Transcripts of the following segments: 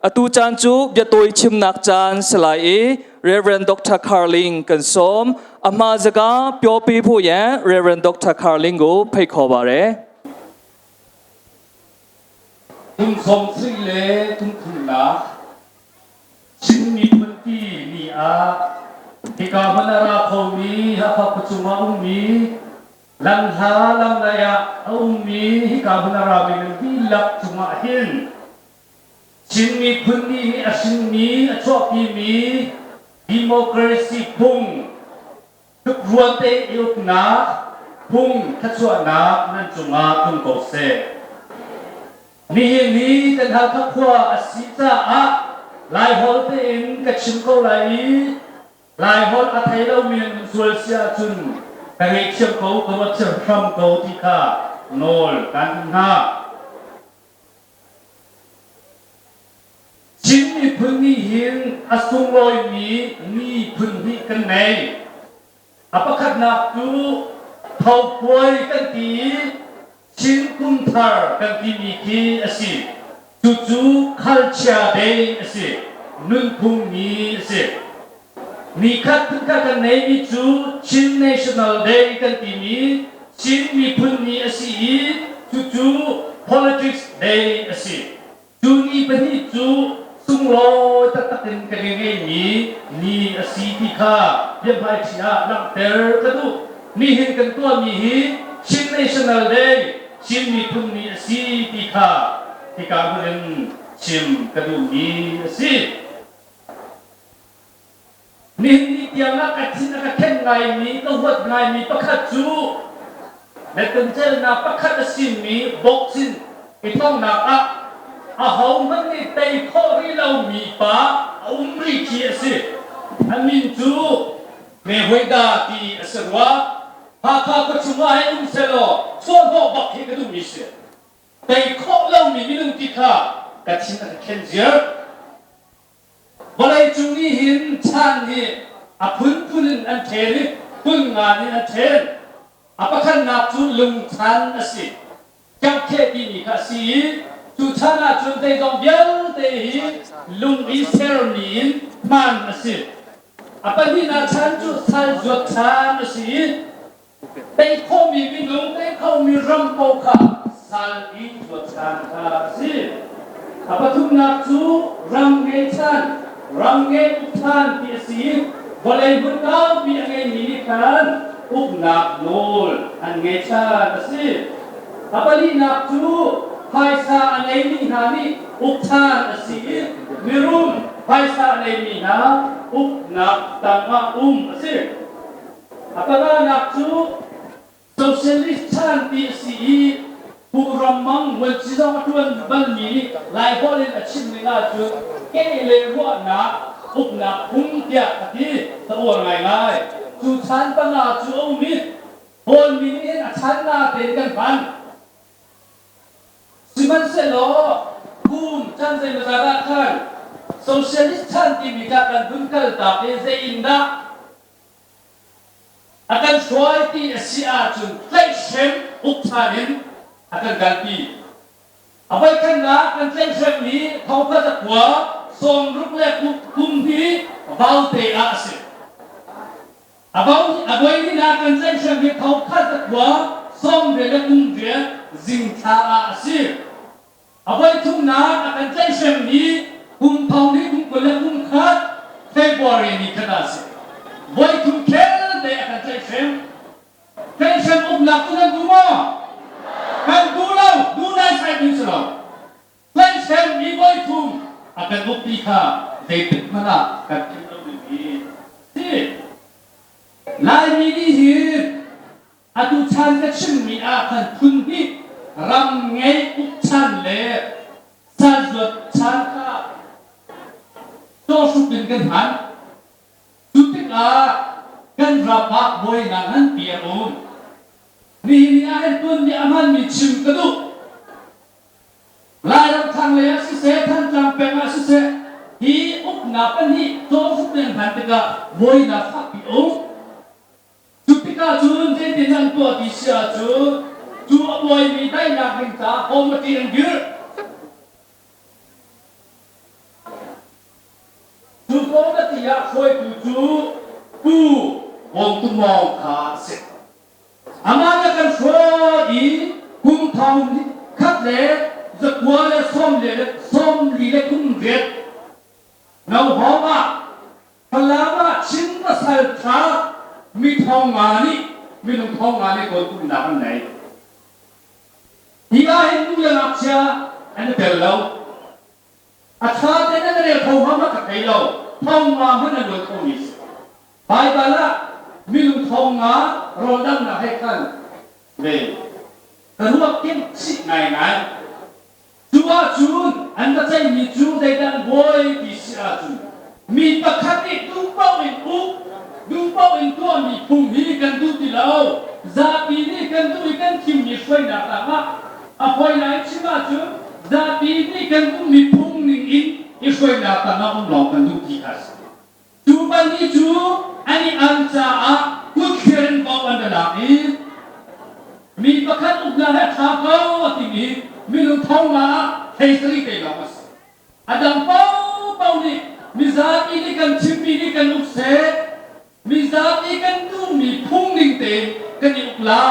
Atu caan cu biatawi chimnak caan si lai i Reverend Dr. Carling kan sawm. အမှားစကားပြောပြဖို့ရန် Reverend Dr. Carling ကိုဖိတ်ခေါ်ပါရယ် Kum 30 le kum thumnak Chin miphun pi ni ah hika hmun a ra khomi Hakha khuachung ah ummi lamhla lamlai ah a ummi hika hmun a rami nan dihlak cungah hin Chin miphun ni nih a hrinmi a chuahpimi democracy phung tlukruan te i uknak phung thluachuahnak nan cungah tlung ko seh. Nihin ni kan Halkha khua a si caah Laiholh tein ka chim ko lai i Laiholh a thei lomi an um sual si ahcun ka ngaihthiam ko, ka ruat hram ko ti kha nawl kaan duh hna. Chin miphun nih hin a sunglawimi miphun hnih kan ngei. A pakhatnak cu Tho-puai kan ti i Chin Kum Thar kan timi khi a si. Cucu Culture Day a si. Nunphung ni a si. Nikhat phunkhat kan neimi cu Chin National Day kan timi Chin Miphun Ni a si i cucu Politics Day a si. Cu ni pahnih cu sunglawi taktak in kan i ngeimi ni a si ti kha biahmaiṭhi ah langhter ka duh. Nihin kan tuahmi hi Chin National Day, Chin Miphun Ni a si ti kha hika hmun in chim ka duhmi a si. Nihin ni tiangah ka thin a ka khenh ngaimi, ka huat ngaimi pakhat cu Metancelnak pakhat a simi boxing i thonghnak ah ahohmanh nih tei khawh rih lomi pa a um rih khi a si. A min cu Mayweather ti a si rua. Hakha khuachung ah hei um sehlaw chuahhnawh bak hi ka duhmi si. Tei khawh lomi minung ti kha ka thin a ka khenh ziar. Vawleicung nih hin chan hi a phunphun in an ṭhen i phun ngan in an ṭhen. A pakhatnak cu lungchan a si. Ṭangkheh timi kha a si i cu chan ahcun zeizong vialte hi lung i sermi in hman a si. A pahnihnak chan cu sal zuat chan a si i Tei khawhmi minung, tei khomi ram paoh kha sal i zuat chan kha a si. A pathumnak cu ram ngei chan, ram ngei uk chan ti a si. Vawlei hmun kaupi a ngeimi nih khan uknak nawl an ngei chan a si. A palinak cu phaisa a ngeimi hna nih uk chan a si i mirum phaisa a ngeimi hna uknak tangah um a si. A panganak cu Socialist chan ti a si i Pu Ram Mang vuanci zong a ṭuan balmi nih Laiholh in a chim ning ahcun keh le ruahnak uknak phung tiah a ti. Ka uar ngaingai. Cu chan panga cu a um i Kawlmi nih hin a chan nga tein kan hman. Sihmanhsehlaw kum chan zeimawzat ah khan Socialist chan timi kha kan hun kaltak i zei in dah A kan hruai ti a si ahcun tlaihhrem uk ṭhan in a kan kalpi. A voikhatnak kan tlaihhremmi thongkhat a khua sawmruk le kum hi vaute ah a si. A voi hnihnak kan tlaihhrem hi thongkhat a khua sawmriat le kum riat zingthla ah a si. A voithumnak a kan tlaihhremmi kum thong hnih kum 20 le kum khat February ni khat ah a si. Voithum khelte a kan tlaihhrem. Tlaihhrem uknak cu nan duh maw? Kan duh lo, duh naisai ding si lo. Tlaihhrem mi voithum a kan uk ti kha zeitik hmanh ah kan philh lo dingmi si. Laimi nih hin Atu chan ka chimmi ah khan phun hnih ram ngei uk chan le salzuat chan kha cawhrup in kan hman. Cu tikah kan ram ah buainak nganpi a um. Nihin ni ah hin tuanmi a hmanmi chim ka duh. Lairam thlanglei ah siseh, Thantlang peng ah siseh, hi uknak pahnih cawhrup in an hman tikah buainak fakpi a um. Cu tikah cun zeitin an tuah ti si ahcun cu a buaimi daihnak ding caah committee an dirh. Bawngtu Mawng kha a si. Amah nih a kan hruai i kum thong khat le zakua le sawm li le 73 Nauhawng ah Falam ah Chin pasal ṭha mi thong nga nih minung thong nga nih tawlkulhnak an nei. Hi ah hin nu le ngakchia an i tel lo. A ṭha tein an rel kho hnga ma ka thei lo. Thong nga hmanh an luan khomi si. Baibal ah minung thong nga rawldanghnak he khan ve ka ruak timh chih ngaingai. Cu ahcun an va ceihmi cu zeidah buai ti si ahcun mi pakhat nih duh paoh in uk, duh paoh in tuahmi phung hi kan duh ti lo. Zapi nih kan duh i kan thimmi hruainak tangah a hoi lai chim ahcun zapi nih kan duhmi phung ning in i hruainak tangah um lawng kan duh ti kha a si. Cu pahnih cu an i al caah kutthlir in bawk an ra lak i mi pakhat uknak he a ṭha ko a timi minung thong nga ah thei sarih te lawng a si. A dang paohpaoh nih mizapi nih kan chimmi nih kan uk seh, mizapi kan duhmi phung ning tein kan i uk la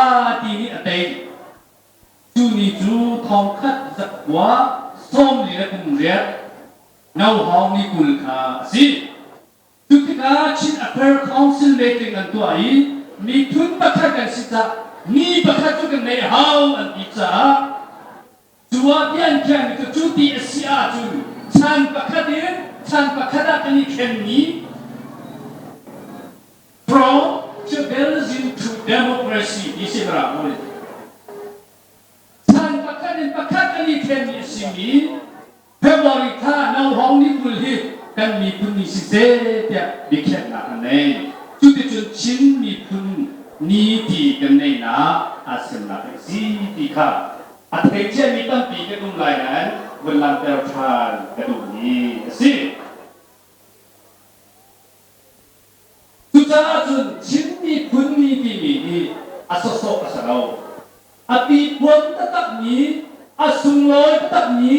ti nih a tei. Cu ni cu thong khat zakua sawm li le kum riat Nauhawng ni 20 kha a si. Cu tikah Chin Affair Council meeting an tuah i miphun pakhat kan si cah ni pakhat cu kan neih a hau an ti caah cu ah bia an khiahmi cu cu ti a si ahcun chan pakhat in chan pakhat ah kan i thlenmi from tribalism to democracy ti si mara maw chan pakhat in pakhat kan i thlenmi a simi February thla Nauhawng ni 20 hi kan miphun ni siseh tiah biakhiahnak an nei. Cuticun Chin miphun ni ti kan neinak aa semnak a si ti kha a thei ciami tampi kan um lai nain vun langhter ṭhan ka duhmi a si. Cucaah cun Chin miphun ni timi hi a sawsawh a si lo. A pipuan taktakmi, a sunglawi taktakmi,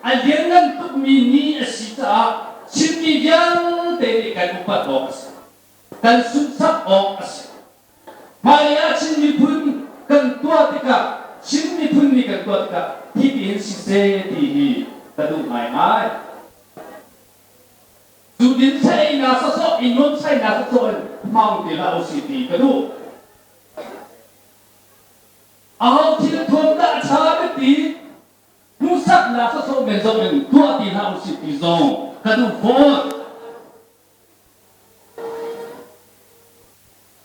a lianngan tukmi ni a si caah Chinmi vialte nih kan upat awk a si. Kan sunhsak awk a si. Hmailei ah Chin miphun kan tuah tikah, Chin miphun ni kan tuah tikah hitihin siseh ti hi ka duh ngaingai. Cu din sainak sawsawh i nuamsainak sawsawh in hmang ti hlah usih ti ka duh. Aho thil thuam dah a ṭha bik ti hmuhsaknak sawsawh men zong in tuah ti hlah usih ti zong ka duh fawn.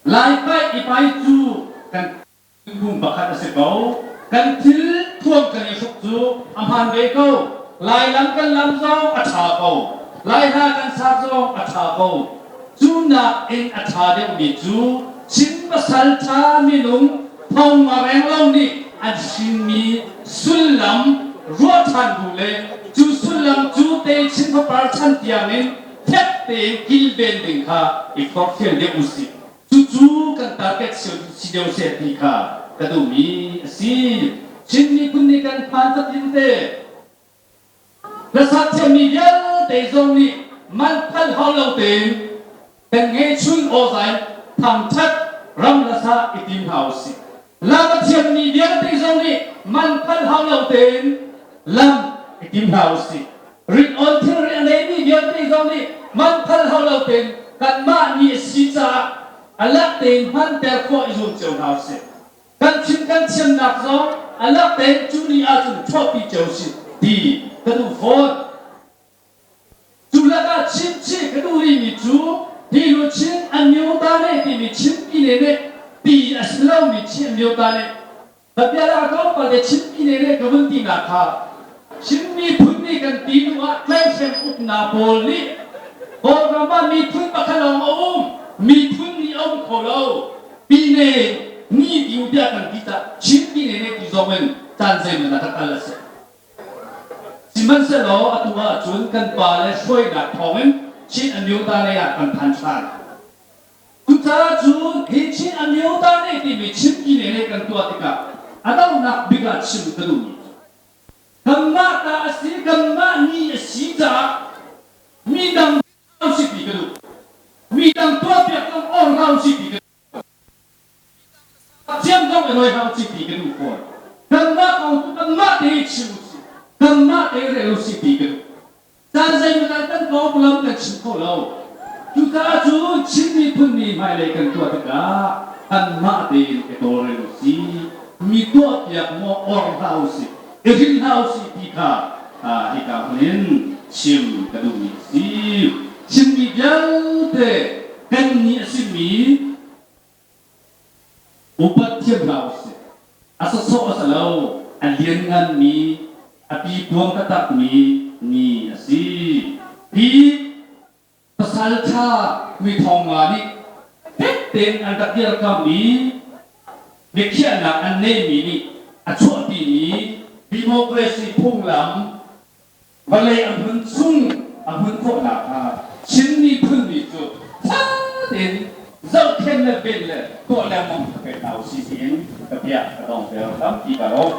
Lai paih i pai cu kan Phung pakhat a si ko. Kan thil thuam kan i hruk cu a hmaan ve ko. Lailam kan lam zong a ṭha ko. Lai hla kan sa zong a ṭha ko. Cu nakin a ṭha deuhmi cu Chin pasal ṭha minung thong nga renglo nih an hrinmi sullam ruah ṭhan bu le cu sullam cu te Chin fapar chan tiangin fek tein kilven ding kha i forhfial deuh usih. Cucu kan target si deuh seh ti kha ka duhmi a si. Chin miphun nih kan phan fatin te hlasak thiammi vialte zong nih man phal hau lo tein kan ngeihchun awzai thangthat ram hlasa i tim hna usih. Lam a thiammi vialte zong nih man phal hau lo tein lam i tim hna usih. Rit-awn thilri a neimi vialte zong nih man phal hau lo tein kanmah nih a si caah a lak tein hmanter khawh i zuam cio hna usih. Kan chim kan thiamnak zong a lak tein cu ni ahcun chuahpi cio usih ti ka duh fawn. Cu lakah chimchih ka duh rihmi cu hi luchin a myo-ta ne timi chimpi ne nih ti a si lomi chi a myo-ta nih ka bia ah tlawmpal te chimpi ne nih ka vun tinak kha Chin miphun nih kan ti hnu ah tlaihhrem uknak pawl nih Kawlram ah miphun pakhat lawng a um miphun nih a um kho lo pine ni tiu tiah kan ti cah Chin pine ne ti zong in caan zeiman ah ka kal a si. Sihmanhsehlaw atu ahcun kan pale hruainak thawngin Chin Amyota lei ah kan phan ṭhan. Cucaah cun hi Chin Amyota ne timi Chin Pine lei kan tuah tikah a donghnak bik ah chim ka duhmi cu kanmah ta a si, kanmah ni a si caah mi dang si ti ka duh. Mi dang tuahpiak zong or hlah usih ti ka duh. i roi hau ci ti kan duh fawn. Kanmah kong cu kanmah te i chim usih, kanmah te i rel usih ti kan duh. Caan zeimaw kan konglam kan chim kho lo. Cucaah cun Chin miphun nih hmailei kan tuah tikah anmah tein i tawlrel usih, mi tuahpiak maw or hlah usih, i rin hlah usih ti kha hika hmun in chim ka duhmi a si. Chinmi vialte kan ni a simi Upat thiam hlah usih. A sawsawh a si lo, a liannganmi, a pipuam taktakmi ni a si. Hi pasalṭha mithawng nga nih fek tein an rak dirkamh i biakhiahnak an neihmi nih a chuahpimi democracy phunglam Vawlei a hmun chung a hmun khawh nakhnga Chin miphun mi cu ṭha tein zohkhenh le ven le tuah lengmang ka pek hna usih tiin ka bia ka dongter tampi ka lawm.